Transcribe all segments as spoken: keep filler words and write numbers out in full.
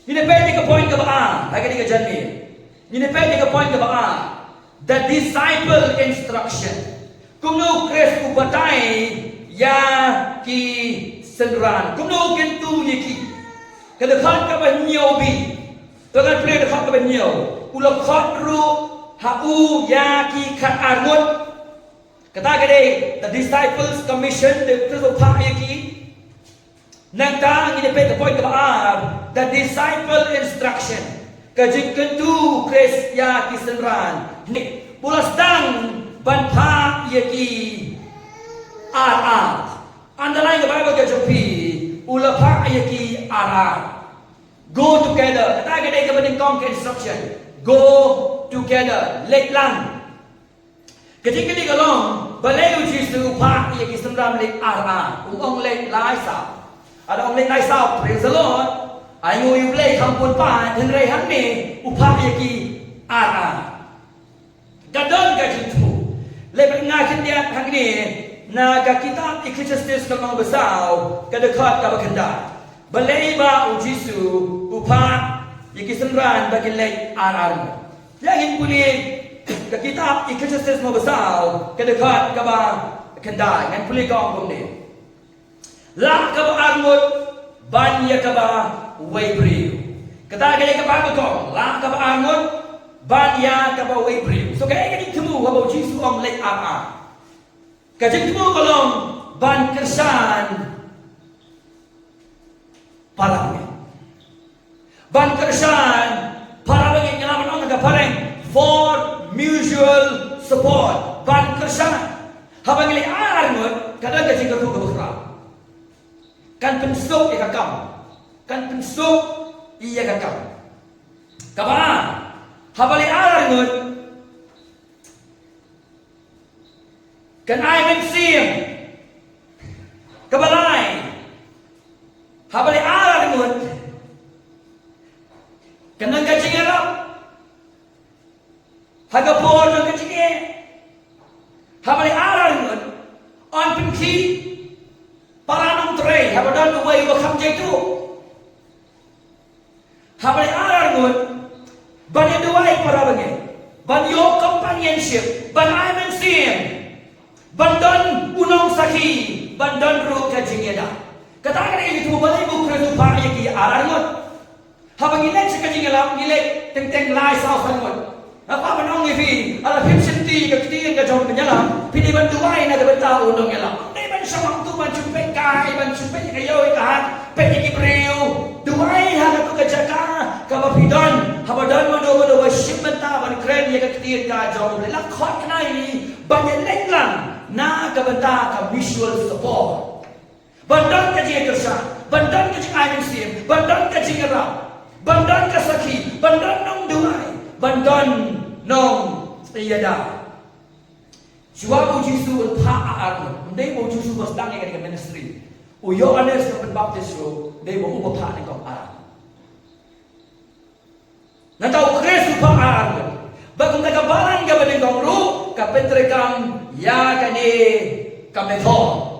Ngin ïa peit ïa ka point kaba ar ha kane ka janmiet. Ngin ïa peit ïa ka point kaba ar. The disciple instruction. Kumno u Khrist u batai ïa ki synran, kumno u kyntu ïa ki. Ka dkhot kaba hynñiew bad, to ngan pule dkhot kaba hynñiew. U la khot ruh ha u ïa ki khatar ngut. Kata ka dei the disciples commission, the Khrist u phah ïa ki. Nangta ngin ïa peit ka point kaba ar, the disciple instruction. Ka jingkyntu u Khrist ïa ki synran. Ni, u la sdang ban phah ïa ki ar ar. Underline ka Bible ka jong phi, u la phah ïa ki ar ar. Go together. Kata ka dei kaba nyngkong ka instruction. Go together. Leit lang. Ka jingkylli ka long, balei u Jisu u phah ïa ki synran leit ar ar? U ong leit lai saw. Lada ong leit lai saw, praise the Lord. Ai nguh ïa u Blei kham bun pat, hynrei hangne u phah ïa ki ar ar. Ka don ka jingthmu. Leit ban nga khyndiat hangne na ka kitab Ecclesiastes ka lynnong ba saw, ka dkhot kaba khyndai. Balei ba u Jisu u phah ïa ki synran ba kin leit ar ar ngut? Ïa ngin pule ka kitab Ecclesiastes lynnong ba saw, ka dkhot kaba khyndai, ngan pule ka ong kumne. Lah kaba ar ngut ban ïa kaba wei briew. Kata ka dei kaba ka ong, lah kaba ar ngut ban ïa kaba wei briew. So kaei ka jingthmu haba u Jisu u ong leit ar ar? Ka jingthmu ka long ban kyrshan para bangeit. Ban kyrshan para bangeit, ngi lah ban ong ha ka phareng, for mutual support. Ban kyrshan. Haba ngi leit ar ar ngut, ka don ka jingkyrkhu kaba khraw. Kan pynsuk ïa ka kam. Kan pynsuk ïa ka kam. Kaba ar, haba leit ar ar ngut, kan ai mynsiem. Kaba lai, haba leit ar ar ngut, kan don ka jingïarap ha ka por jong ka jingeh. Haba leit ar ar ngut, yn pynkhih para nongtrei haba don uwei uba kham jaituh. Haba leit ar ar ngut, ban ïa duwai para bangeit, ban ïoh companionship, ban ai mynsiem, ban don u nongsakhi, ban don ruh ka jingïada. Kata ka dei ka jingthmu, balei ba u Khrist u phah ïa ki ar ar ngut. Haba ngi leit sha ka jingïalap, ngi leit teng teng lai saw san ngut. Nga kwah ban ong ïa phi, lada phim shim ti ka ktien ka jong u nongïalam, phi dei ban duwai na ka bynta u nongïalam. Ym dei ban shong hangto ban shu peit kai, ban shu peit ïa ka ïew ïa ka hat, peit ïa ki briew. Duwai ha kato ka jaka kaba phi don, haba don mano mano ba shim bynta ban kren ïa ka ktien ka jong u Blei, la khot khnai ïa ngi ban ïaleit lang na ka bynta ka mutual support. Ban don ka jingkyrshan, ban don ka jingai mynsiem, ban don ka jingïarap, ban don ka sakhi, ban don nongduwai, ban don nongïada. Shuwa ba u Jisu un phah ar ar ngut, ym dei ba u Jisu ba sdang ïa kane ka ministry. U Ïoannis ka pynbaptis ruh, ym dei ba u ba phah nyngkong ar ar. Nangta u Khrist u phah ar ar ngut. Bad kumta ka balang kaba nyngkong ruh ka pyntreikam ïa kane ka method.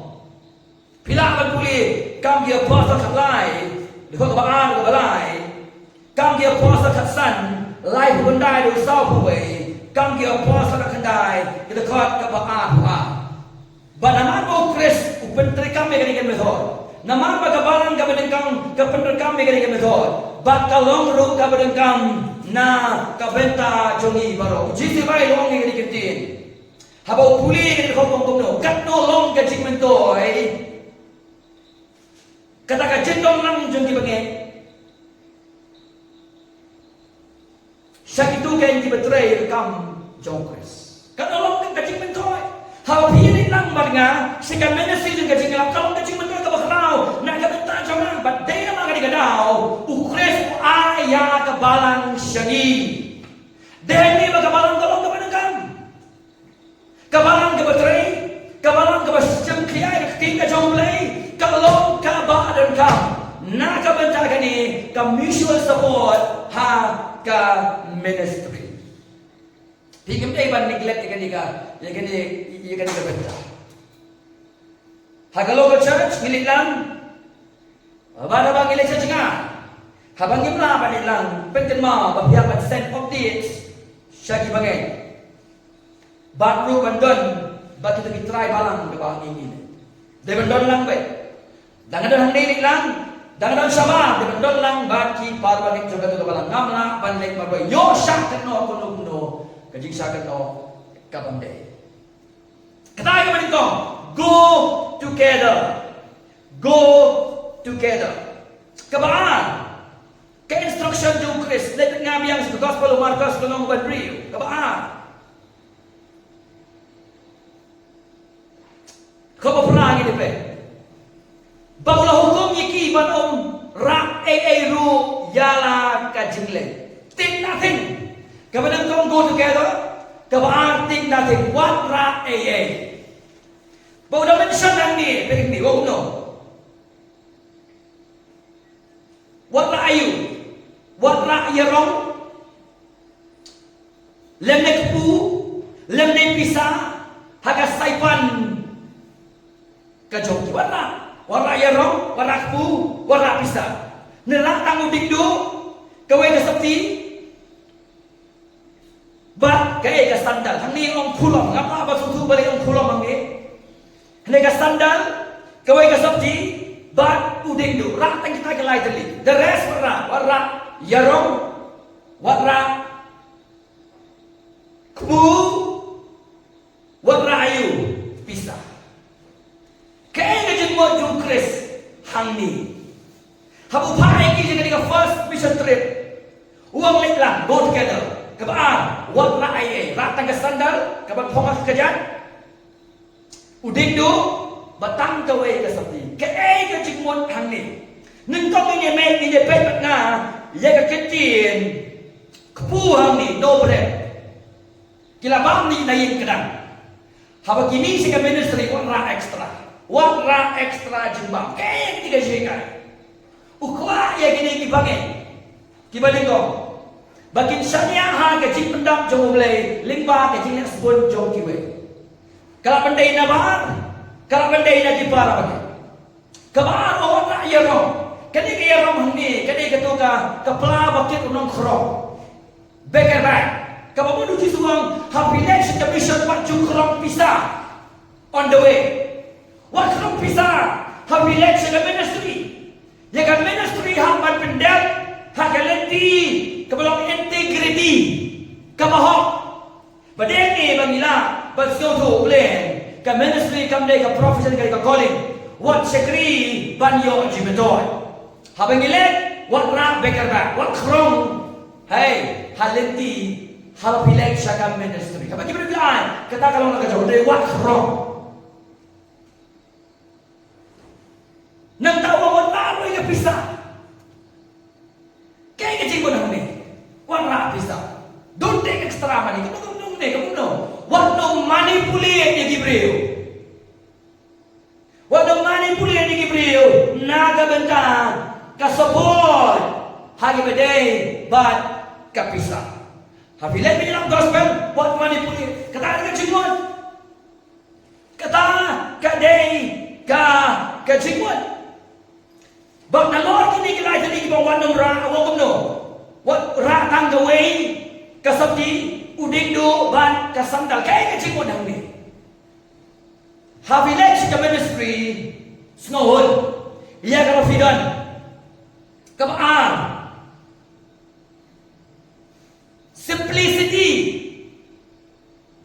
Phi lah ban pule Kam ki Apostol khatlai, dkhot kaba ar, kaba lai. Kam ki Apostol khatsan, laiphew khyndai haduh sawphew wei. Kam ki Apostol khatkhyndai, dkhot kaba arphew ar. Bad namar ba u Khrist u pyntreikam ïa kane ka method, namar ba ka balang kaba nyngkong ka pyntreikam ïa kane ka method, bad ka long ruh kaba nyngkong na ka bynta jong ngi baroh. U Jisu Blei u ong ïa kane ka ktien. Haba u pule ïa kane ka khubor, kumno, katno long ka jingmyntoi kata ka jingdon lang jong ki bangeit sha kito kiba trei ïa ka kam jong u Khrist. Katno long ka jingmyntoi. Haba phi ïaleit lang bad nga sha ka ministry jong ka jingïalap, ka long ka jingmyntoi kaba khraw na ka bynta jong nga. Bad dei namar kane ka daw u Khrist u ai ïa ka balang sha ngi. Dei hangne ba ka balang ka long kaba donkam. Ka balang kaba trei, ka balang kaba shim khia ïa ka ktien ka jong u Blei, ka long kaba donkam na ka bynta kane ka mutual support ha ka ministry. Phi, kim dei ban neglect ïa kane ka, ïa kane, ïa kane ka bynta. Ha ka local church ngi leit lang, bad haba ngi leit sha jngai, Haba ngim lah ban ïalang, pynkynmaw ba phi hap ban send updates sha ki bangeit. Bad ruh ban don bad kita ki trai balang kaba ngi ngi. Dei ban don lang beit. Dang don hangne leit lang, dang don shabar, dei ban don lang bad ki para bangeit jong kata ka balang. Ngam lah ban leit marwei. Ïoh shah kynnoh kumno kumno, ka jingshah kynnoh ka ban dei. Kata ka ban kong, go together. Go together. Kaba ar, ka instruction jong u Khrist, leit nga biang sha ka gospel u Markos lynnong ba hynriew. Kaba ar. Kaba phra ngi dei peit ba u la hukum ïa ki ban ym rah ei ei ruh ïa la ka jingleh. Take nothing. Kaba nyngkong go together. Kaba ar take nothing. Wat rah ei ei. Ba u da mention hangne, peit hangne, wat kumno. Wat rah aïu, wat rah ïarong, lymne kpu, lymne pisa, ha ka saipan ka jong ki. Wat rah, wat rah ïarong, wat rah kpu, wat rah pisa. Ne rah tang u diengduh, kawei ka sopti, bad kaei ka sandal. Hangne ong khulom, ngam lah ban sngewthuh balei ong khulom hangne. Hangne ka sandal, kawei ka sopti, bad u diengduh. Rah tang kita ki lai tylli. The rest wat rah, wat rah ïarong, wat rah kpu, wat rah aïu, pisa. Kaei ka jingmut jong u Khrist hangne? Haba u phah ïa ki jong kane ka first mission trip, u ong leit lang, go together. Kaba ar, wat rah ei ei, rah tang ka sandal, kaba phong ha ka kjat, u diengduh, bad tang kawei ka sopti. Kaei ka jingmut hangne? Nyngkong ngin ïa mih, ngin ïa peit bad nga ïa ka ktien kpu hangne, no bread. Ki la bam ne na ïing kdang. Haba ki mih sha ka ministry, wat rah extra. Wat rah extra jingbam. Kaei kane ka jinghikai? U kwah ïa kine ki bangeit kiba nyngkong ba kin shaniah ha ka jingpyndap jong U Blei lyngba ka jingleh sbun jong kiwei. Ka la pyndei na bar, ka la pyndei na ki para bangeit. Kaba ar, wat rah ïarong. Kane ka ïarong hangne ka dei kato ka, ka pla ba kit u nongkhrong. Beggar bag. Kaba mut u Jisu u ong, ha phi leit sha ka mission, wat ju khrong pisa on the way. Wat khrong pisa ha phi leit sha ka ministry. Ïa ka ministry hap ban pyndep ha ka lynti kaba long integrity, kaba hok. Ba dei ne ba ngi lah ban sngewthuh, U Blei, ka ministry kam dei ka profession, ka dei ka calling. Wat shakri ban ïoh jingmyntoi. Haba ngi leit, wat rah beggar bag, wat khrong. Hei, ha lynti, haba phi leit sha ka ministry. Haba ki briew ki ai, kata ka long na ka jong, dei wat khrong. Nangta wat rah ruh ïa ka pisa. Kaei ka jingmut hangne? Wat rah pisa. Don't take extra money. Kumno, kumno, kumno, kumno. Wat nym manipulate ïa ki briew. Wat nym manipulate ïa ki briew na ka bynta ka support ha kiba dei bad ka pisa. Ha phi leit ban ïalam gospel, wat manipulate. Kata ka jingmut. Kata ka dei ka, ka jingmut. Bad nalor kine ki lai tylli kiba wat nym rah, wat kumno? Wat rah tang kawei ka sopti, u diengduh bad ka sandal. Kaei ka jingmut hangne? Ha phi leit sha ka ministry, sngewhun ïa kaba phi don. Kaba ar, simplicity.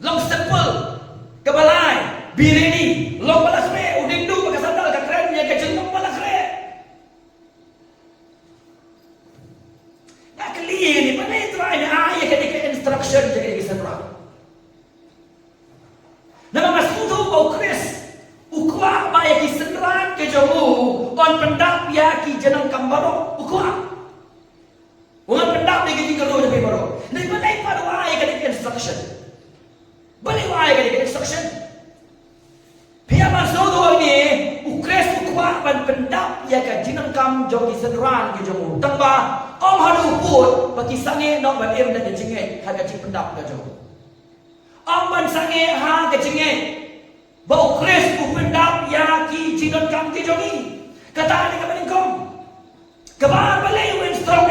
Long simple. Kaba lai, be ready. Long ba la khreh, u diengduh bad ka sandal, ka kren ïa ka jinglong ba la khreh. Nga kylli ïa kane, balei Trai me ai ïa kane ka instruction ïa kane ka synran? Namar nga sngewthuh ba u Khrist u kwah ba ïa ki synran ki jong u yn pyndap ïa ki jingdonkam baroh, u kwah. U kwah ban pyndap ïa ki jingkyrduh jong phi baroh. Balei, balei pat u ai ïa kane ka instruction? Balei u ai ïa kane ka instruction? Phi ïa, ma shu ong ne, u Khrist u kwah ban pyndap ïa ka jingdonkam jong ki synran ki jong u. Tangba ym haduh u pud ba ki sangeh noh ban im da ka jingngeit ha ka jingpyndap ka jong u. Ym ban sangeh ha ka jingngeit ba u Khrist u pyndap ïa ki jingdonkam ki jong ngi. Kata ka dei kaba nyngkong. Kaba ar, balei u instruct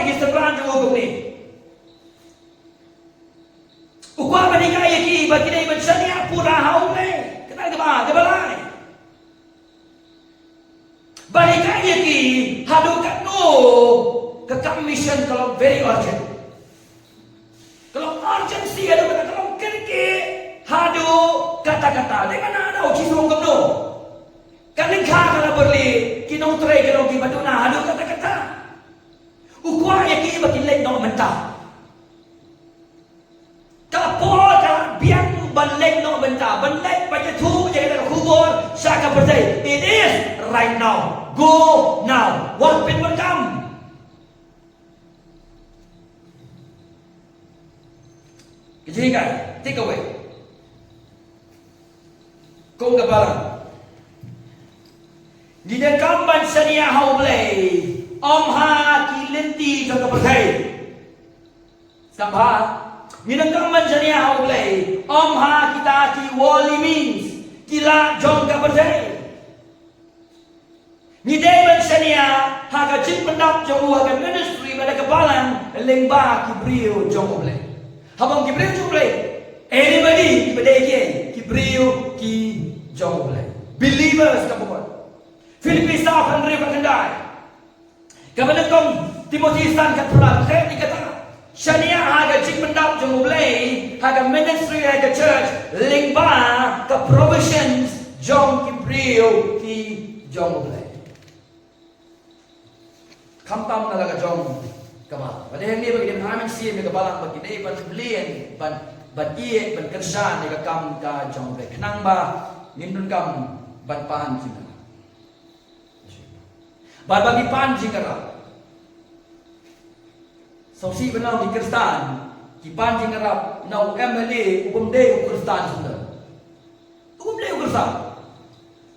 Mission ka long very urgent. Ka long urgency haduh katta, ka long kyrkieh haduh katta katta. Dei ban ong, Jisu ong kumno? Ka lyngkha ka la byrlih, ki nongtrei ki long kiba duna haduh katta katta. U kwah ïa ki ba kin leit noh mynta. Ka por ka la biang ban leit noh mynta, ban leit ban ïathuh ïa kata ka khubor sha ka pyrthei. It is right now. Go now. Wat pynbun kam. Ka jinghikai, take away. Kum ka balang, ngi donkam ban shaniah ha U Blei, ym ha ki lynti jong ka pyrthei. Sngap bha, ngi donkam ban shaniah ha U Blei, ym ha kita ki worldly means, ki lad jong ka pyrthei. Ngi dei ban shaniah ha ka jingpyndap jong u ha ka ministry bad ha ka balang lyngba ki briew jong U Blei. Haba ong ki briew jong U Blei, anybody, kiba dei kiei? Ki briew ki jong U Blei. Believers, ka bynta. Philippi saw, hynriew bad khyndai. Kaba nyngkong Timothi san, khatphra, ka kren ïa kata. Shaniah ha ka jingpyndap jong U Blei, ha ka ministry, ha ka church, lyngba ka provisions jong ki briew ki jong U Blei. Khamtam na la ka jong ka balang. Ba dei hangne ba ki dei ban ai mynsiem ïa ka balang, ba ki dei ban mlien, ban, ban ïeit, ban kyrshan ïa ka kam ka jong U Blei. Khnang ba ngin donkam ban pan jingïarap. Bad ba ki pan jingïarap. Sngewsih ba na ki Khristan ki pan jingïarap na u MLA u bym dei u Khristan shuh. U bym dei u Khristan.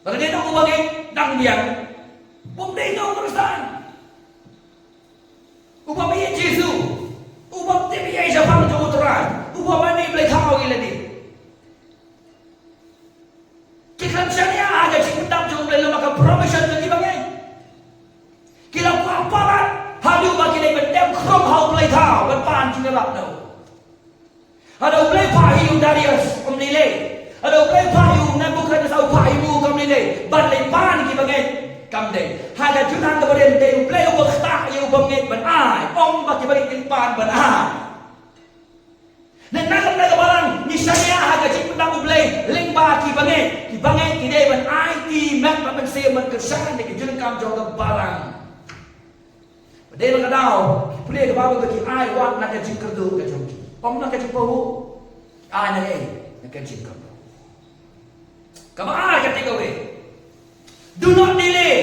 Ba ka dei na u bangeit dang biang, u bym dei na u Khristan. U bym ïeit Jisu, u bym tip ïa i shaphang jong U Trai, u bym mane Blei thaw ïa lade. Ki khlem shaniah ha ka jingpyndap jong U Blei lem bad ka provision jong ki bangeit. Ki la kwah palat haduh ba ki dei ban dem khrum ha U Blei thaw ban pan jingïarap na u. Haduh U Blei phah ïa u Darius, um lei lei. Haduh U Blei phah ïa u Nebuchadnezzar, u phah ïa u, kam lei lei. Ban leit pan ki bangeit, kam dei. Ha ka jutang kaba rim, dei U Blei uba ktah ïa u bangeit ban ai, ym ba ki bangeit kin pan ban ai. Nangta na ka balang ngi shaniah ha ka jingpyndap U Blei lyngba ki bangeit. Ki bangeit ki dei ban aiti met bad mynsiem ban kyrshan ïa ka jingdonkam jong ka balang. Ba dei na ka daw ki pule ka Baibl ba ki ai wat na ka jingkyrduh ka jong ki, ym na ka jingpahuh. Ai na ka, na ka jingkyrduh. Kaba ar ka take away. Do not delay.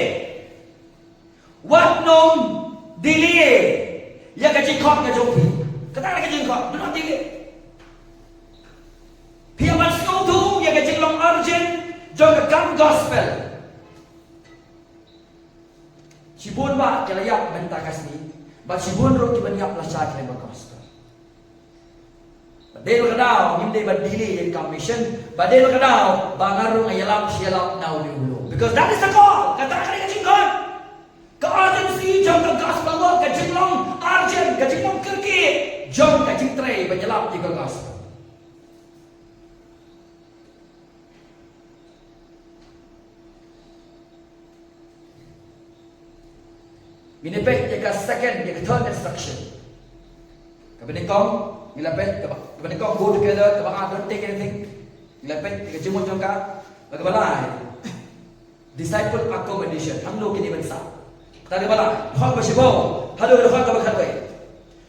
Wat nym delay ïa ka jingkhot ka jong phi. Kata ka jingkhot, do not delay. Phi hap ban sngewthuh ïa ka jinglong urgent jong ka kam gospel. Shibun bah ki la ïap mynta ka sngi, bad shibun ruh ki ban ïap lashai khlem gospel. Ba dei na ka daw ngim dei ban delay ïa ka mission. Ba dei na ka daw ba nga ruh nga ïalap shi ïalap na u ne u long. Because that is the call. Kata ka dei ka jingkhot. Ka urgency jong ka gospel work, ka jinglong urgent, ka jinglong kyrkieh jong ka jingtrei ban ïalap ïa ka gospel. Ngin ïa peit ïa ka second, ïa ka third instruction. Kaba nyngkong ngi la peit, kaba, kaba nyngkong go together, kaba ar don't take anything. Ngi la peit ïa ka jingmut jong ka, bad kaba lai, disciple accommodation, hangno kin ïa ban sah. Kata kaba lai, dkhot ba shiphew haduh dkhot kaba khatwei.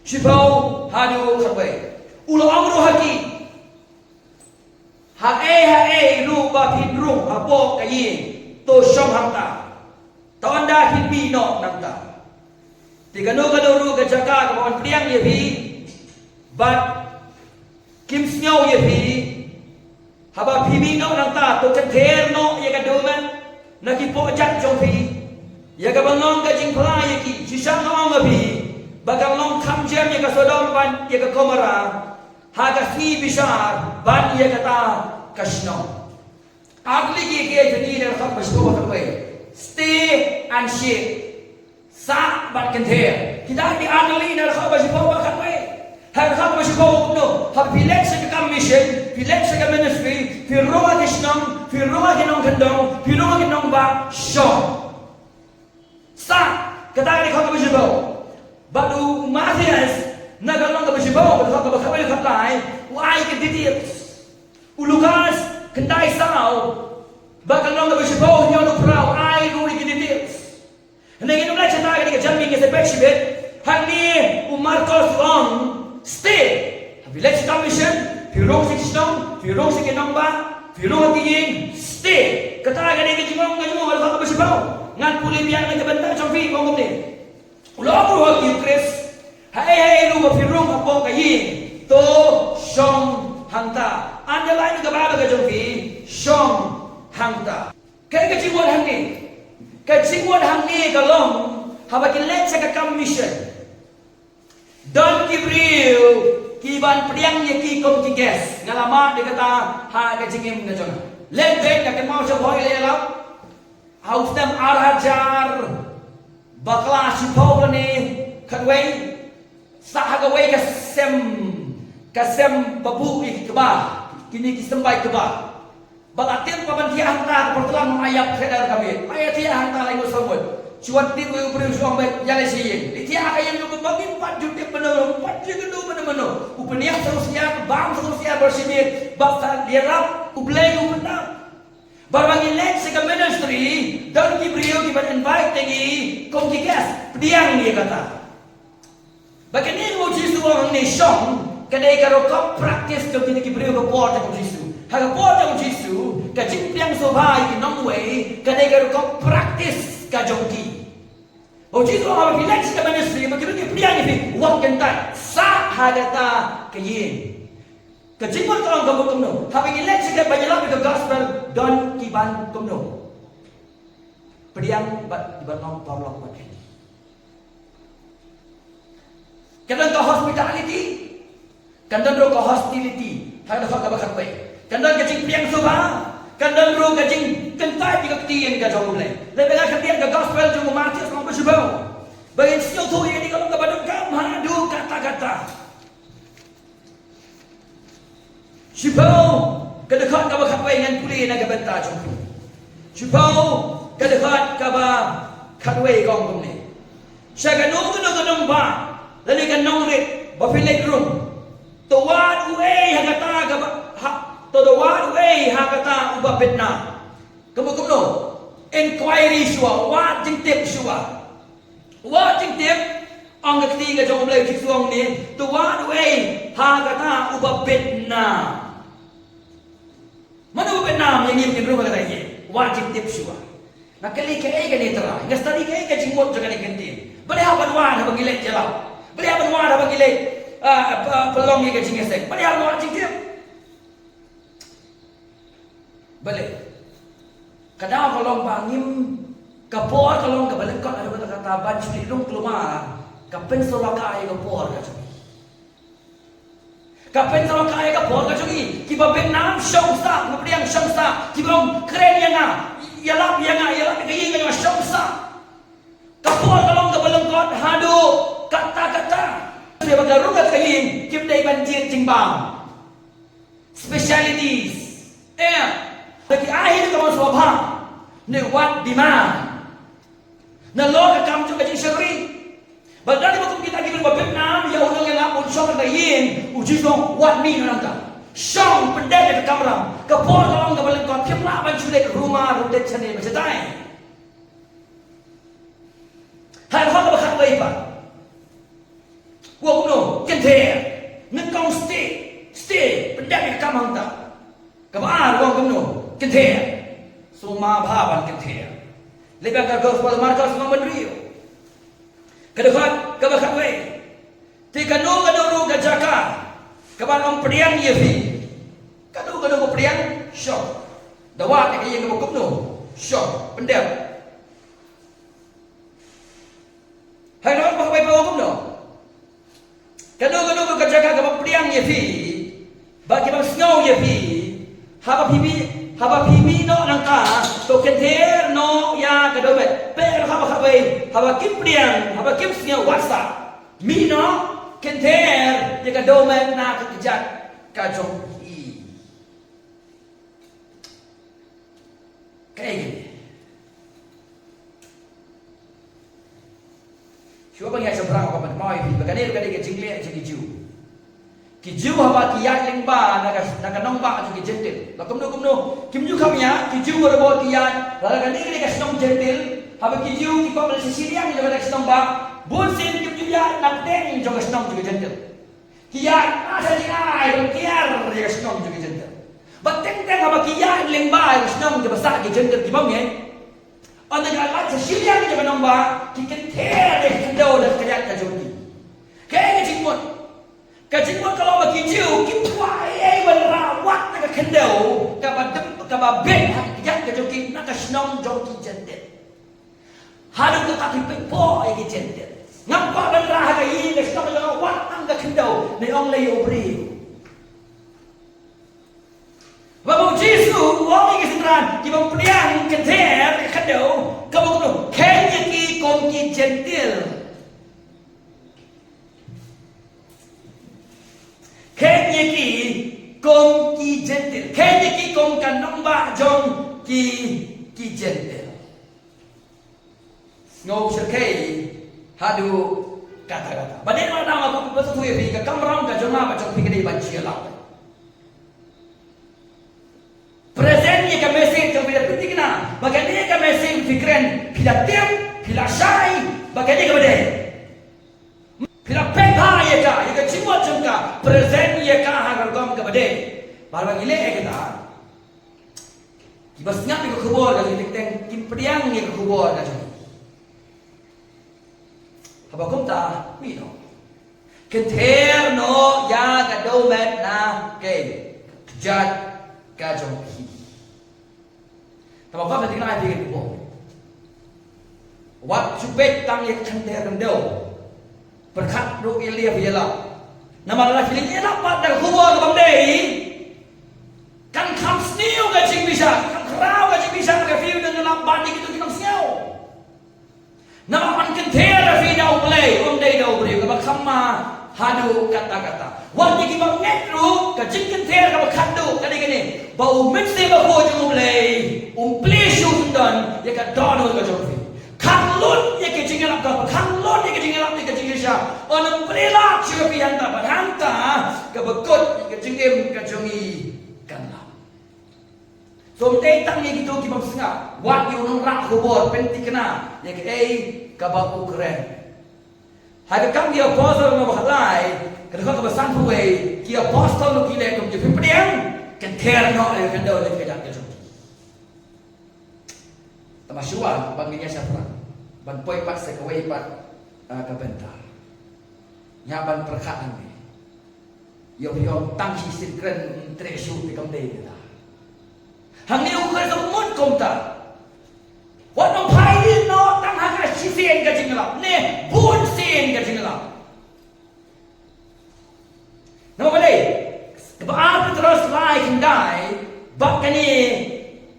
Shiphew haduh khatwei. U la ong ruh ha ki, haei haei ruh ba phin rung hapoh ka ïing, to shong hangta. To ynda phin mih noh nangta. Te kano kano ruh ka jaka kaba wan pdiang ïa phi bad kim sngew ïa phi, haba phi mih noh nangta to kynther noh ïa ka dohmed na ki pohjat jong phi, ïa kaba nga ong ka jingphla ïa ki. Shisha nga ong ïa phi ba kan long kham jem ïa ka Sodom bad ïa ka Gomorrah ha ka sngi bishar ban ïa kata ka shnong. Ar tylli ki, ki jong ngi na dkhot ba shiphew bad khatwei. Stay and shake. Sah bad kynther. Kita ki ar tylli na dkhot ba shiphew bad khatwei. Ha dkhot ba shiphew kumno? Haba phi leit sha ka kam mission, phi leit sha ka ministry, phi rung ha ki shnong, phi rung ha ki nongkyndong, phi rung ha ki nongbah, shong. Sah, kata ka dei ka khot kaba shiphew. Bad u Mathaios, na ka lynnong kaba shiphew, ka dkhot kaba khatwei, khatlai, u ai ki details. U Lukas, khyndai saw, bad ka lynnong kaba shiphew, hynñiew haduh phra, u ai ruh ïa ki details. Hynrei ngin ym leit shatai, kane ka janmiet ngin sa peit shibit. Hangne u Markos u ong, stay. Haba phi leit sha ka mission, phi rung sha ki shnong, phi rung sha ki nongbah, phi rung ha ki ïing, stay. Kata ka dei ka jingong ka jong u, ha ka dkhot kaba shiphew. Ngan pule biang na ka bynta jong phi, u ong kumne. U la ong ruh ha ki, u Khrist, haei haei ruh ba phi rung hapoh ka ïing, to shong hangta. Underline ïa ka Baibl ka jong phi, shong hangta. Kaei ka jingmut hangne? Ka jingmut hangne ka long, haba ki leit sha ka kam mission, don ki briew kiban pdiang ïa ki kum ki guest. Nga la mad ïa kata ha ka jingim ka jong nga. Leit beit, nga kynmaw sha bhoi lei ïalap, ha u snem ar hajar bakla shiphew lane khatwei, sa ha kawei ka sem, ka sem ba buh ïa ki kba, kine ki symbai kba. Ba la tip ba ban thiah hangta ka por tlang, ym ïap khlem da ka miet. Ym ïa thiah hangta, la ïoh samut. Shu wan tip wei u briew, shu ong ba ïaleit sha ïing. Leit thiah ha ka ïing jong u ba ngim pat ju tip mano, ym pat ju kynduh mano mano. U pynïap sa u siar, bam sa u siar, ba shi miet, bad sa ïarap U Blei u pyndap. Bad ba ngi leit sha ka ministry, don ki briew kiban invite ïa ngi kum ki guest. Pdiang ïa kata. Ba kane u Jisu u ong hangne shong, ka dei ka rukom practice jong kine ki briew ha ka por jong u Jisu. Ha ka por jong u Jisu, ka jingpdiang sngewbha ïa ki nongwei, ka dei ka rukom practice ka jong ki. U Jisu u ong haba phi leit sha ka ministry, ba ki briew ki pdiang ïa phi, wat kyntait, sah ha kata ka ïing. Ka jingmut ka long ka mut kumno? Haba ngi leit sha ka ban ïalap ïa ka gospel, don kiban kumno? Pdiang bad kiban long paralok bad phi. Kan don ka hospitality, kan don ruh ka hostility. Ha ka dkhot kaba khatwei, kan don ka jingpdiang sngewbha, kan don ruh ka jingkyntait ïa ka ktien ka jong U Blei. Lada ngi khyndiat ka gospel jong u Mathaios lynnong ba shiphew, ba ngin sngewthuh ïa kane ka long kaba donkam haduh katta katta. Shiphew, ka dkhot kaba khatwei, ngan pule na ka bynta jong phi. Shiphew, ka dkhot kaba khatwei ka ong kumne. Sha kano kano ka nongbah lane ka nongrit ba phi leit rung, to wad uei ha kata kaba, ha, to da wad uei ha kata uba bit nam. Ka mut kumno? Inquiry shuwa, wad jingtip shuwa. Wad jingtip, ong ka ktien ka jong U Blei, u Jisu u ong ne, to wad uei ha kata uba bit nam. Mano uba bit nam ïa ngi ba ngin rung ha kata ïing? Wad jingtip shuwa. Nga kylli kaei kane, Trai, nga study kaei ka jingmut jong kane ka ktien? Balei hap ban wad haba ngi leit ïalap? Balei hap ban wad haba ngi leit, ah, pynlong ïa ka jingïaseng? Balei hap ban wad jingtip? Balei? Ka daw ka long ba ngim, ka por ka long kaba lyngkot haduh katta katta ban shu leit rung kulmar, ka pynsawa ka ïa ka por ka jong ngi. Ka pynsawa ka ïa ka por ka jong ngi. Kiba bit nam shong sah, kiba pdiang shong sah, kiba ong kren ïa nga, ïalap ïa nga, ïalap ïa ka ïing ka jong nga, shong sah. Ka por ka long kaba lyngkot haduh katta katta. Te ba ka rung ka ïing, kim dei ban jied jingbam. Specialities. Eh, da ki ai hi ka mon sngewbha. Ne wat demand. Nalor ka kam jong ka jingshakri. Ba da ni ba kum kita ki briew ba bit nam, ïa u nongïalap un shong ha ka ïing, u Jisu u ong wat mih noh nangta. Shong pyndep ïa ka kamram. Ka por ka long kaba lyngkot, phim lah ban shu leit rumar ruh, leit shane bad shatai. Ha ka dkhot kaba khatwei pat, u ong kumno? Kynther. Nyngkong stay, stay, pyndep ïa ka kam hangta. Kaba ar u ong kumno? Kynther. Sngewma bha ban kynther. Leit biang ka gospel Markos lynnong ba hynriew, ka dkhot kaba khatwei. Te kano kano ruh ka jaka kaban ym pdiang ïa phi, kano kano ka pdiang, shong. Da wad ïa ka ïing kaba kumno, shong, pyndep. Hynrei ba haba ïa kumno, kano kano ka jaka kaba pdiang ïa phi, ba ki bym sngew ïa phi, haba phi mih, haba phi mih noh nangta, to kynther noh ïa ka dewmet. Peit ruh haba khatwei, haba kim pdiang, haba kim sngew, wat sah. Mih noh, kynther ïa ka dewmet na ka kjat ka jong phi. Kaei kane? Shuwa ban ïaid shaphrang, ba Ban kynmaw ïa phi ba kane ka dei ka jingleh jong ki Jiw. Ki Jiw haba ki ïaid lyngba na ka, na ka nongbah jong ki Jentil, la kumno kumno, kim ju kham ïa ki Jiw haba ki ïaid la ka dei ka shnong Jentil, haba ki Jiw ki pop la sha shiliang jong ka shnong ba bun sien kim ju ïaid na pdeng jong ka shnong jong ki Jentil. Ki ïaid na sha jingai ban kiar ïa ka shnong jong ki Jentil. Ba teng teng haba ki ïaid lyngba ïa ka shnong jong ba sah ki Jentil ki bym ngeit. Ynda ka leit sha shiliang jong ka nongbah, ki kynther ïa ka khyndew da ka kjat ka jong ki. Kaei ka jingmut? Ka jingmut ka long ba ki Jiw kim kwah ei ei ban rah wat na ka khyndew kaba dep, kaba bit ha ka kjat ka jong ki na ka shnong jong ki Jentil. Haduh katta ki pynpoh ïa ki Jentil. Ngam kwah ban rah ha ka ïing ka shnong jong nga wat na ka khyndew, ne ong lei ïa u briew. Ba u Jisu u ong ïa ki synran kiba pdiang kynther ïa ka khyndew, ka mut kumno? Kheiñ ïa ki kum ki Jentil. Kheiñ ïa ki kum ki Jentil. Kheiñ ïa ki kum ka nongbah jong ki, ki Jentil. Sngewsih haduh katta katta. Ba dei ma nga ong, nga sngewthuh ïa phi, ka kamram ka jong nga bad jong phi ka dei ban jia lad. Present ïa ka message jong phi da phi thikna ba kane ka message phi kren, phi la tip, phi la shai ba kane kaba dei. Phi la pynpaw ïa ka, ïa ka jingmut jong ka, present ïa ka ha ka rukom kaba dei. Ba haba ngi leh ïa kata, kiba sngap ïa ka khubor ka jong ngi teng teng kim pdiang ïa ka khubor ka jong ngi. Haba kumta, mih noh. Kynther noh ïa ka dewmet na ka kjat ka jong phi. Te ba ka thikna ïa phi ka khubor. Wat shu peit tang ïa ka kynther khyndew. Pyrkhat ruh ïa lade ïa lade. Namar lada phi leit ïalap bad ka khubor ka bym dei, kan kham sniew ka jingbishar, kan khraw ka jingbishar ka phi, ngan ïalap bad ïa kito ki nongsngew. Namar ban kynther ïa phi da U Blei, ym dei da u briew, kaba kham ma haduh katta katta. Wat ïa kiba ngeit ruh, ka jingkynther kaba khatduh ka dei kane, ba U Mynsiem Bakhuid jong U Blei um plie shuh, un don ïa ka dohnud ka jong phi. Khang lut ïa ka jingïalap, kaba khang lut ïa ka jingïalap, ïa ka jingshisha. Un ym plie lad shuh ïa phi hangta bad hangta, kaba kut ïa ka jingim ka jong ngi kan lap. Ym dei tang ïa kito ki bym sngap, wat ïa u nongrah khubor pynthikna ïa kaei kaba u kren. Ha ka Kam ki Apostol lynnong ba khatlai, ka dkhot kaba sanphew wei, ki apostol ruh ki leh kum ki, phi pdiang, kynther noh ïa ka khyndew lane ka kjat ka jong ki. Te ma shuwa ban ngin ïa shaphrang, ban poi pat sa kawei pat, ah, ka bynta, ngi hap ban pyrkhat hangne. Ïoh ïoh tang shisien kren, treh shuh te kam dei kata. Hangne u Khrist u mut kumta. Wat ym phai dien noh tang ha ka shisien ka jingïalap, ne bun sien ka jingïalap. Namar balei? Kaba ar Petros lai khyndai, bad kane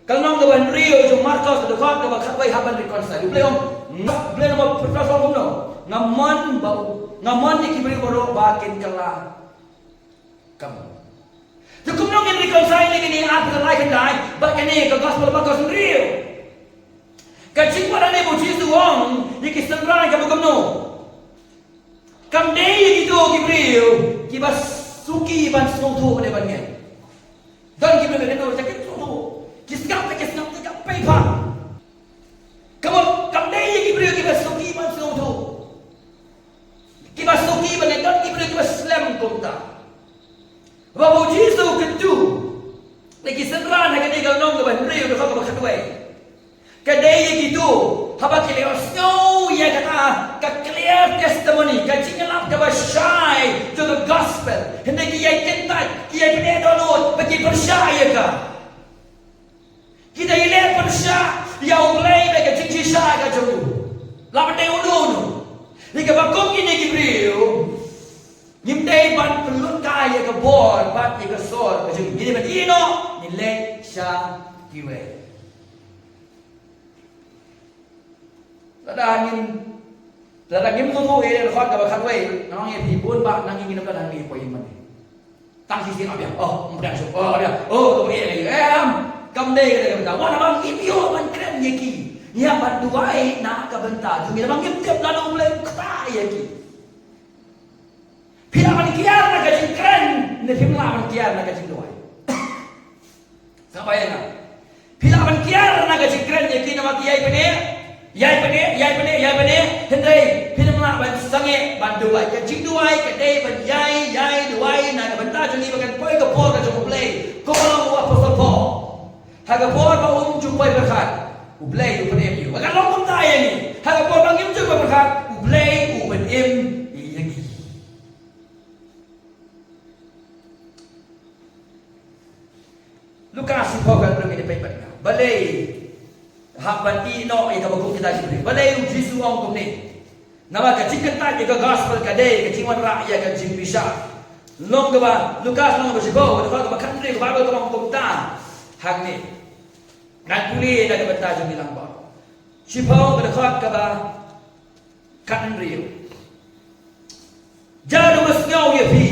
ka lynnong kaba hynriew jong Markos, ka dkhot kaba khatwei, hap ban reconcile. U Blei ong, nga, Blei namar Petros ong kumno? Nga mon ba, nga mon ïa ki briew baroh ba kin kylla kum. Te kumno ngin reconcile ïa kane, ar Petros lai khyndai bad kane ka gospel Markos hynriew? Ka jingwad hangne ba u Jisu u ong ïa ki synran kaba kumno? Kam dei ïa kito ki briew kiba suki ban sngewthuh ne ban ngeit. Don ki briew ba don, te kim sngewthuh. Ki sngap te ki sngap te kam pei pat. Ka mut, kam dei ïa ki briew kiba suki ban sngewthuh. Kiba suki ban ngeit, don ki briew kiba slem kumta. Ba u Jisu u kyntu ïa ki synran ha kane ka lynnong kaba hynriew, dkhot kaba khatwei. Ka dei ïa kito, haba ki la ïohsngew ïa kata ka clear testimony, ka jingïalap kaba shai jong ka gospel, hynrei ki ïai kyntait, ki ïai pyneh dohnud, ba ki pyrshah ïa ka. Ki dei leh pyrshah ïa U Blei bad ka jingshisha ka jong u. La ban dei uno uno. Ïa kaba kum kine ki briew, ngim dei ban pynlut kai ïa ka bor bad ïa ka sor ka jong ngi. Ngi dei ban ïeh noh, ngin leit sha kiwei. Lada ngin, lada ngim sngewthuh ïa ka dkhot kaba khatwei, nga ong ïa phi, bun bah na ngi ngin ym don hangne hapoh ïing mane. Tang shisien ap ïa, oh, ym pdiang shuh, oh, ap ïa, oh, kaba ïa, em, kam dei ka dei ka bynta. Wat haba ngim ïoh ban kren ïa ki, ngi hap ban duwai na ka bynta jong ngi, namar ngim tip lano U Blei u ktah ïa ki. Phi lah ban kiar na ka jingkren, ne phim lah ban kiar na ka jingduwai. Sngap ïa nga. Phi lah ban kiar na ka jingkren ïa ki namar ki ïai pyneh, ïai pyneh, ïai pyneh, ïai pyneh. Hynrei phim lah ban sangeh ban duwai. Ka jingduwai ka dei ban ïai, ïai duwai na ka bynta jong ngi ba kan poi ka por ka jong U Blei. Kumba ong u Apostol Paul, ha ka por ba um ju poi pyrkhat, U Blei u pynim ïa u. Ka long kumta ïa ngi. Ha ka por ba ngim ju poi pyrkhat, U Blei u pynim ïa ngi. Lukas shiphew khatphra, ngin ïa peit bad nga. Balei hap ban ïeh noh ïa kaba kum kita ki briew? Balei U Jisu u ong kumne? Namar ka jingkyntait ïa ka gospel ka dei ka jingwanrah ïa ka jingbishar. Long kaba, Lukas long kaba shiphew, kaba, kaba khathynriew, ka Baibl ka ong kumta hangne. Ngan pule na ka bynta jong ngi lang bha. Shiphew, ka dkhot kaba khathynriew. Jar uba sngew ïa phi,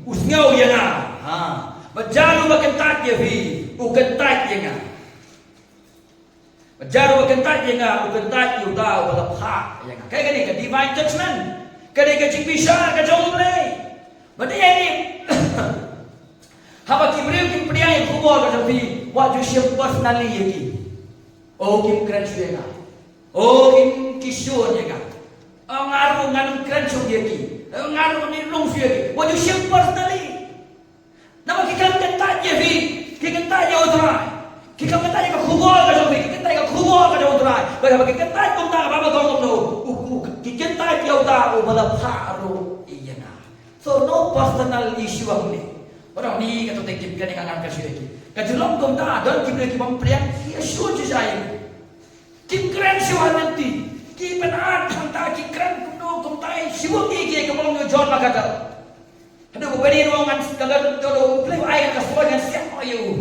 u sngew ïa nga. Ha. Bad jar uba kyntait ïa phi, u kyntait ïa nga. Bad jar uba kyntait ïa nga, u kyntait ïa uta uba la phah ïa nga. Kaei kane? Ka divine judgment. Ka dei ka jingbishar ka jong U Blei. Bad ïa ni, haba ki briew ki pdiang ïa ka khubor ka jong phi, wat ju shim personally ïa ki. O kim kren shuh ïa nga. O kim kishun ïa nga. O nga ruh ngan kren shuh ïa ki. O nga ruh ngan rung shuh ïa ki. Wat ju shim personally. Namar ki khlem kyntait ïa phi, ki kyntait ïa U Trai. Ki khlem kyntait ïa ka khubor ka jong phi, ki kyntait ïa ka khubor ka jong U Trai. Bad haba ki kyntait kumta, ka Baibl ka ong kumno? U, u, ki kyntait ïa uta uba la phah ruh ïa nga. So no personal issue hangne. Ba dang ni kato te kim kren ïa nga, ngan kren shuh ïa ki. Ka ju long kumta, don ki briew ki bym pdiang, ki ïa shu ju jai. Kim kren shuh ha lynti. Ki pynat hangta, ki kren kumno kumtai, shu ki, ki kumno, John MacArthur. Haduh ba bani ruh ngan, ka, ka, ka, U Blei u ai ka soi ngan siang ïa u.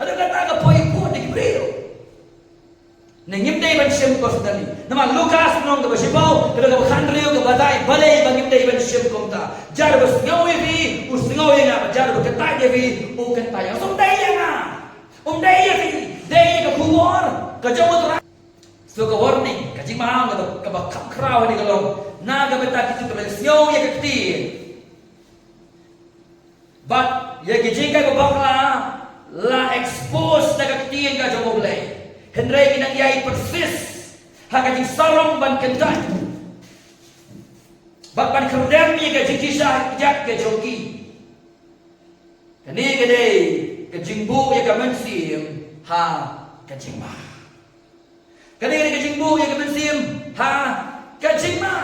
Haduh kata ka poi put da ki briew. Ne ngim dei ban shim personally. Namar Lukas lynnong kaba shiphew, ka dkhot kaba khathynriew ka batai balei ba ngim dei ban shim kumta. Jar ba sngew ïa phi, u sngew ïa nga, bad jar ba kyntait ïa phi, u kyntait ïa nga. So dei ïa nga. Um dei ïa phi, dei ïa ka khubor ka jong U Trai. So ka warning, ka jingmaham kaba, kaba kham khraw hangne ka long na ka bynta kito kiba sngew ïa ka ktien. Bad ïa ki jinghikai ba bakla la expose na ka ktien ka jong U Blei. Hynrei ki nang ïai persist ha ka jingsarong ban kyntait bad ban kyrdem ïa ka jingshisha kjat ka jong ki. Kane ka dei ka jingbuh ïa ka mynsiem ha ka jingma. Kane ka dei ka jingbuh ïa ka mynsiem ha ka jingma.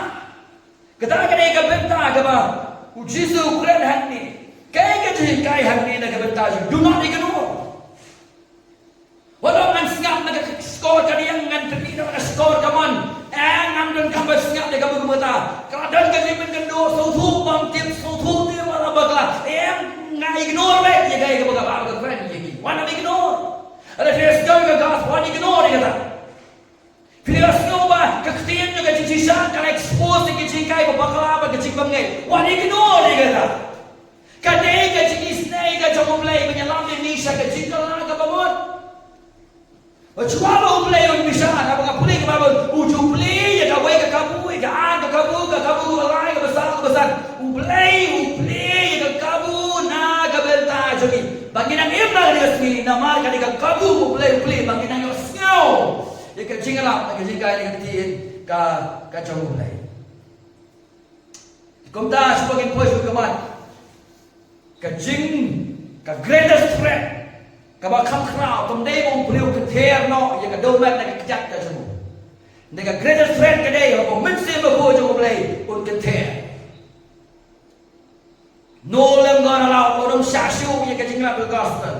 Kata ka dei ka bynta kaba U Jisu u kren hangne. Kaei ka jinghikai hangne na ka bynta jong, do not ignore. Wat ong ngan sngap na ka skor ka diang, ngan pynmih na ka skor ka mon. Eh, ngam donkam ban sngap ïa kaba kumta. Ka la don ka jingpynkynduh, sngewthuh bym tip, sngewthuh tip, wat la bakla. Eh, nga ignore beit ïa kaei kaba ka Baibl ka kren ïa ngi. Wat ym ignore. Lada phi sngew ïa ka gospel, wat ignore ïa kata. Phi la sngew ba ka ktien jong ka jingshisha ka la expose ïa ki jinghikai ba bakla bad ka jingbymngeit. Wat ignore ïa kata. Ka dei ka jingisynei ka jong U Blei ban ïalam ïa ngi sha ka jingkylla kaba mut. Ba shuwa ba U Blei un bishar, haba nga pule ka Baibl, u ju plie ïa kawei ka kabu, ïa ka ar ka kabu, ka kabu kaba lai, kaba saw, kaba san. U Blei u plie ïa ka kabu na ka bynta jong ngi. Ba ngin nang im ha kane ka sngi, namar kane ka kabu U Blei u plie ba ngin nang ïohsngew ïa ka jingïalam, ïa ka jinghikai, ïa ka ktien ka, ka jong U Blei. Kumta, shu ba ngin poi sha khmat. Ka jing, ka greatest threat kaba kham khraw kam dei ba u briew kynther noh ïa ka dohnud ne ka kjat ka jong u. Ne ka greatest threat ka dei ba u Mynsiem Bakhuid jong U Blei un kynther. No lem gonna allow, un ym shah shuh ïa ka jingïalap ka gospel,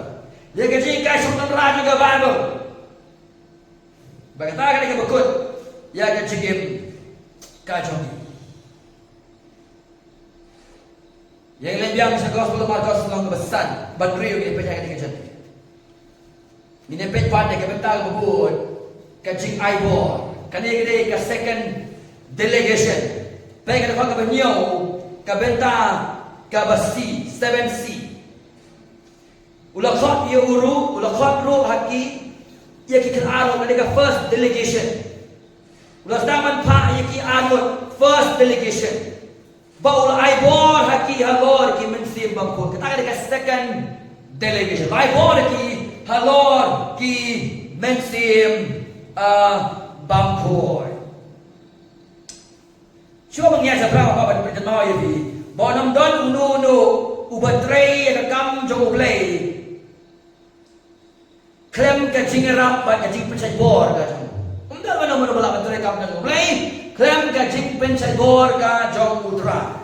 ïa ka jinghikai shong tynrai jong ka Baibl. Ba kata ka dei kaba kut ïa ka jingim ka jong ngi. Ïa ngi leit biang sha gospel u Markos lynnong kaba san, bad hynriew, ngin peit ïa kane ka jingim. Ngin peit pat ïa ka bynta kaba bud, ka jingai bor. Kane ka dei ka second delegation. Peit ka dkhot kaba hynñiew, ka bynta kaba C, seven C. U la khot ïa u ruh, u la khot ruh ha ki, ïa ki khynnah ruh, kane ka first delegation. U la sdang ban phah ïa ki arngut, first delegation. Ba u la ai bor ha halor ki mynsiem bymkhuid. Kata ka dei ka second delegation. Lai bor ki halor ki mynsiem, ah, bymkhuid. Shuwa ban ïa sa pra ka ban pynjynjar ïa phi. Ba ym don uno uno uba trei ïa ka kam jong U Blei khlem ka jingïarap bad ka jingpynshait bor ka jong. Ym don mano mano ba lah ban trei kam ka jong U Blei khlem ka jingpynshait bor ka jong U Trai.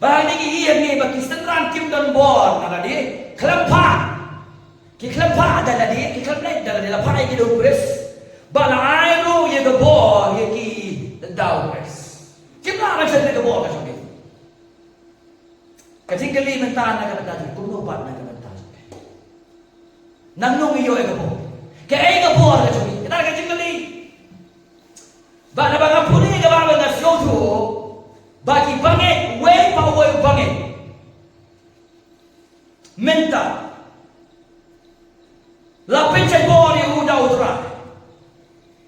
Ba hangne ngi ïohi hangne ba ki synran kim don bor na lade, khlem phah. Ki khlem phah da lade, ki khlem leit da lade, la phah ïa ki da U Khrist. Ba la ai ruh ïa ka bor ïa ki da U Khrist. Kim lah ban shait ka bor ka jong ki. Ka jingkylli mynta na ka bynta jong, kumno pat na ka bynta jong? Nangno ngi ïoh ïa ka bor? Kaei ka bor ka jong ngi? Kata ka jingkylli. Ba na ba nga pule ka Baibl nga sngewthuh ba ki bangeit, uwei pa uwei u bangeit mynta la pynshait bor ïa u da U Trai.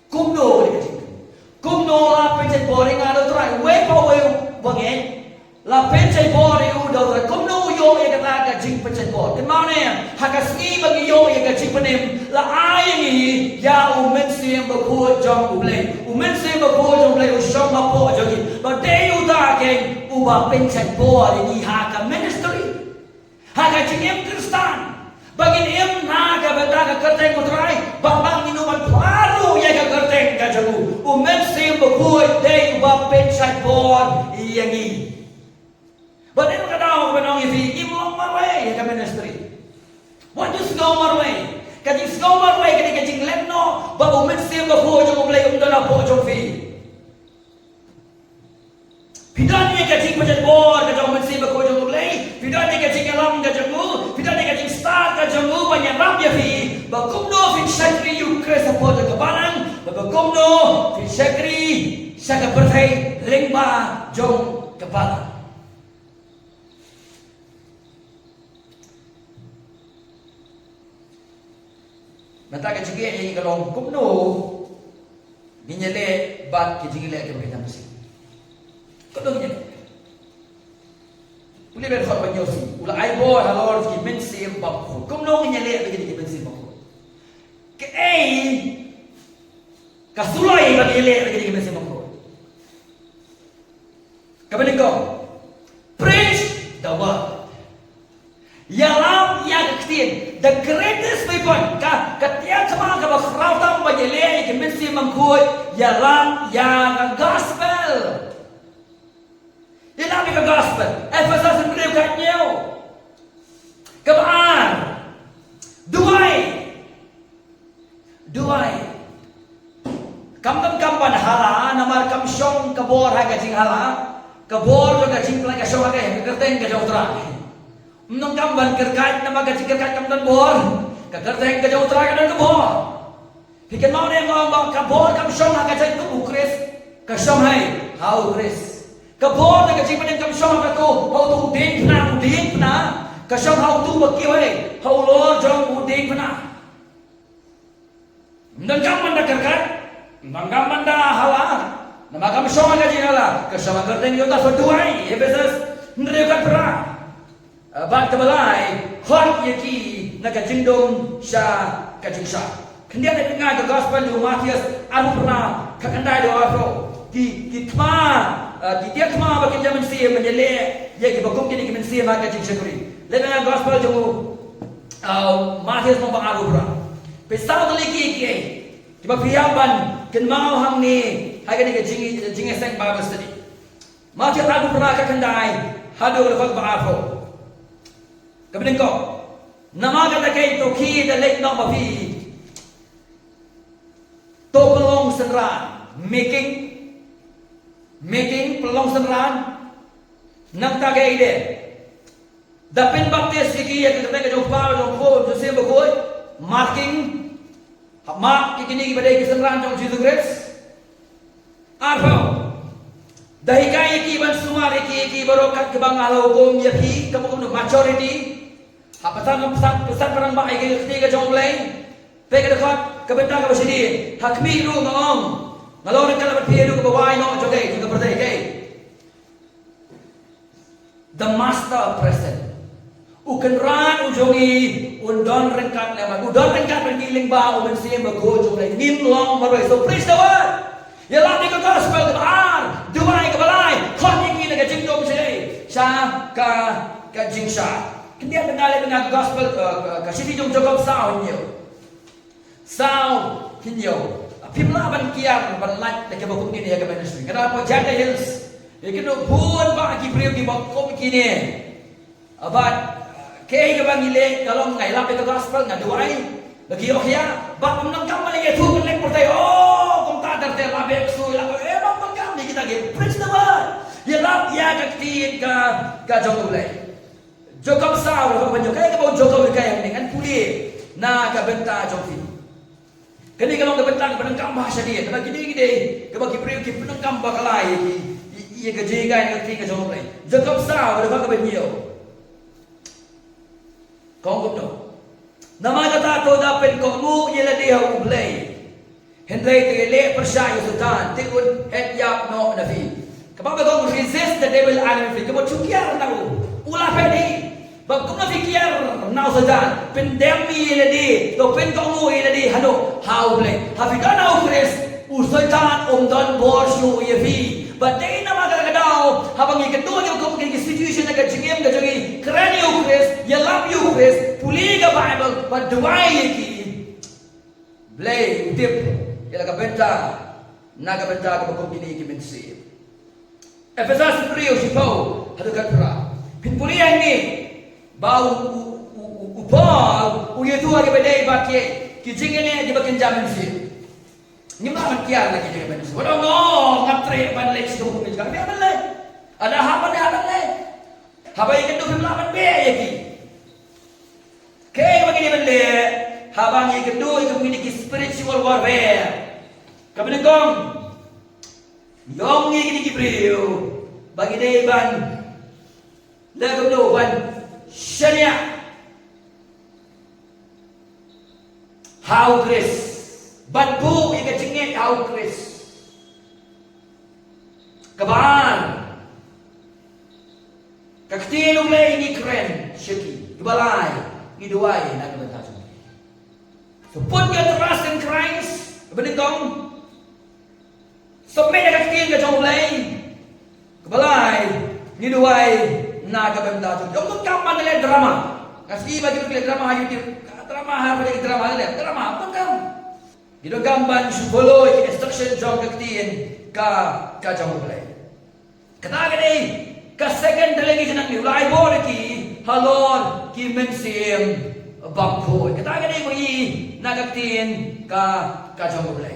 Kumno ïa ka jingkylli? Kumno la pynshait bor ïa nga da U Trai? Uwei pa uwei u bangeit la pynshait bor ïa u da U Trai. Kumno u ïoh ïa kata ka jingpynshait bor? Kynmaw ne, ha ka sngi ba ngi ïoh ïa ka jingpynim, la ai ïa ngi ïa u Mynsiem Bakhuid jong U Blei. U Mynsiem Bakhuid jong U Blei u shong hapoh jong ngi. Ba dei uta keiñ uba pynshait bor ïa ngi ha ka ministry. Ha ka jingim Khristan, ba ngin im na ka bynta ka kyrteng U Trai, ba, ba ngin ym ban phla ruh ïa ka kyrteng ka jong u. U Mynsiem Bakhuid dei uba pynshait bor ïa ngi. Ba dei ka daw ba nong ïa phi, ngim long marwei ïa ka ministry. Wat ju sngew marwei. Ka jingsngew marwei ka dei ka jingleh noh ba U Mynsiem Bakhuid jong U Blei um don hapoh jong phi. Phi don ïa ka jingpynshait bor ka jong U Mynsiem Bakhuid jong U Blei, phi don ïa ka jingïalam ka jong u, phi don ïa ka jingstad ka jong u ban ïarap ïa phi ba kumno phin shakri ïa U Khrist hapoh jong ka balang, ba, ba kumno phin shakri sha ka pyrthei lyngba jong ka balang. Mynta ka jingeh ïa ngi ka long kumno ngin ïaleh bad ki jingïaleh kiba kynja mynsiem. Kumno ngin ïaleh? U Blei u la khot ba ngi ïohi, u la ai bor halor ki mynsiem bymkhuid. Kumno ngin ïaleh bad ki mynsiem bymkhuid? Kaei ka suloi ba ngin ïaleh bad ki mynsiem bymkhuid? Kaba nyngkong, preach the word. Ïalam ïa ka ktien. The greatest weapon, ka, ka tiar thma kaba khraw tam ban ïaleh ïa ki mynsiem bymkhuid, ïalam ïa ka gospel. Ïalam ïa ka gospel. Ephesus hynriew khat hynñiew. Kaba ar, duwai. Duwai. Kam donkam ban hala namar kam shong ka bor ha ka jinghala. Ka bor jong ka jingpynlait ka shong ha ka, ka kyrteng ka jong U Trai. Ym donkam ban kyrkhat namar ka jingkyrkhat kam don bor. Ka kyrteng ka jong U Trai ka don ka bor. Phi kynmaw ne em ba ka bor kam shong ha ka jingïakhun U Khrist? Ka shong ha, ha U Khrist. Ka bor na ka jingpynim kam shong ha uto, ha uto u diengphna, u diengphna. Ka shong ha uto ba kiew, ha u lor jong u diengphna. Ym donkam ban da kyrkhat, ym donkam ban da hala. Namar kam shong ha ka jinghala, ka shong ha ka kyrteng, ïa uta sa duwai, Ephesus hynriew khatphra. Eh, bad kaba lai, khot ïa ki na ka jingdum sha ka jingshai. Khyndiat, leit ngin ïa ka gospel jong u Mathaios arphew phra, khatkhyndai haduh arphew. Ki, ki thma, eh, ki tiar thma ba kynja mynsiem ban ïaleh ïa kiba kum kine ki mynsiem ha ka jingshakri. Leit ngin ïa ka gospel jong u, eh, Mathaios lynnong ba arphew phra. Phi saw tylli ki, ki, kiba phi hap ban kynmaw hangne ha kane ka jing, jingïaseng Bible study. Mathaios arphew phra, khatkhyndai haduh ka dkhot ba arphew. Kaba nyngkong. Namar kata keiñ to khie da leit noh ma phi. To pynlong synran. Making. Making, pynlong synran. Nangta kaei de? Da pynbaptis ïa ki ha ka kyrteng ka jong u Kpa, jong u Khun, jong u Mynsiem Bakhuid. Marking. Hap mark ïa kine kiba dei ki synran jong u Jisu Khrist. Arphew. Da hikai ïa ki ban sumar ïa ki, ïa ki baroh kat kiba nga la hukum ïa phi, kaba kumno, maturity. Hap pynsangeh, pynsangeh, pynsangeh paralok ïa ka kti ka jong U Blei. Peit ka dkhot, ka bynta kaba shadien. Ha khmih ruh nga ong, nga long ryngkat bad phi haduh kaba wai noh jong kane ka pyrthei, kane. The master present. U Kynrad u jong ngi un don ryngkat lem bad ngi. U don ryngkat bad ngi lyngba u Mynsiem Bakhuid jong U Blei. Ngim long marwei. So preach the word. Ïalap ïa ka gospel. Kaba ar, duwai. Kaba lai, khot ïa ki na ka jingdum sha, sha ka, ka jingshai. Khyndiat, pynlong lem ïa ka gospel, eh, ka, ka shithi jong Jakob saw hynñiew. Saw hynñiew. Phim lah ban kiar ban lait da kiba kum kine ïa ka ministry. Ka dei hapoh Jaintia Hills. Ïa kine bun bah ki briew kiba kum kine. Bad kaei kaba ngi leh ka long nga ïalap ïa ka gospel, nga duwai. Ba ki ïoh ïa, bad ym donkam ban ïathuh ban leh pyrthei. Oh, kumta te la bek sui la, eh, ym donkam, ïa kita ki preach the word. Ïalap ïa ka ktien ka, ka jong U Blei. Jakob saw, Jakob hynñiew. Kaei kaba u Jakob u ong hangne, ngan pule na ka bynta jong phi. Kane ka long ka bynta kaba donkam bha shadien. Namar kine ki dei kiba ki briew ki pyndonkam bakla ïa ki, ïa, ïa ka jinghikai na ka ktien ka jong U Blei. Jakob saw, Jakob kaba hynñiew. Ka ong kumno? Namar kata to da pynkohnguh ïa lade ha U Blei. Hynrei to ïaleh pyrshah ïa u Soitan, te un het ïap noh na phi. Kaba ba ong resist the devil and he will flee. Kaba to kiar na u, u la phet hi. Bad kumno phi kiar na u Soitan? Pyndem ïa lade, to pynkohnguh ïa lade hano? Ha U Blei. Ha phi don ha U Khrist, u Soitan um don bor shuh ïa phi. Bad dei namar kata ka daw haba ngi kynduh ïa ka kum kine ki situation ha ka jingim ka jong ngi, kren ïa U Khrist, ïalap ïa U Khrist, pule ka Baibl, bad duwai ïa ki. Blei u tip ïa la ka bynta, na ka bynta kaba kum kine ki mynsiem. Ephesus hynriew, shiphew haduh khatphra. Phin pule hangne ba u, u, u, u, u Paul u ïathuh ïa kiba dei bad ki, ki jingïaleh kiba kynja mynsiem. Ngim lah ban kiar na ki jingïaleh mynsiem. Wat ong, oh, nga treh ban leit sha ka kum kine, ngam lah ban leit. Lada hap ban leit, hap ban leit. Haba ïakynduh phim lah ban beh ïa ki. Kaei kaba ngi dei ban leh haba ngi ïakynduh ïa kine ki spiritual warfare? Kaba nyngkong, ïong ïa kine ki briew ba ngi dei ban leh kumno, ban shaniah ha U Khrist, ban buh ïa ka jingngeit ha U Khrist. Kaba ar, ka ktien U Blei ngi kren sha ki. Kaba lai, ngi duwai na ka bynta jong ki. So put your trust in Christ. Kaba nyngkong, submit ïa ka ktien ka jong U Blei. Kaba lai, ngi duwai na ka bynta jong ki. Ym donkam ban leh drama. Nga sngew ba ki leh drama ha YouTube. Ka drama ha, ba ki drama leh drama. Ym donkam. Ngi donkam ban shu follow ïa ki instruction jong ka ktien ka, ka jong U Blei. Kata ka dei ka second delegation hangne, u la ai bor ïa ki halor ki mynsiem bakhuid. Kata ka dei ba ngi na ka ktien ka, ka jong U Blei.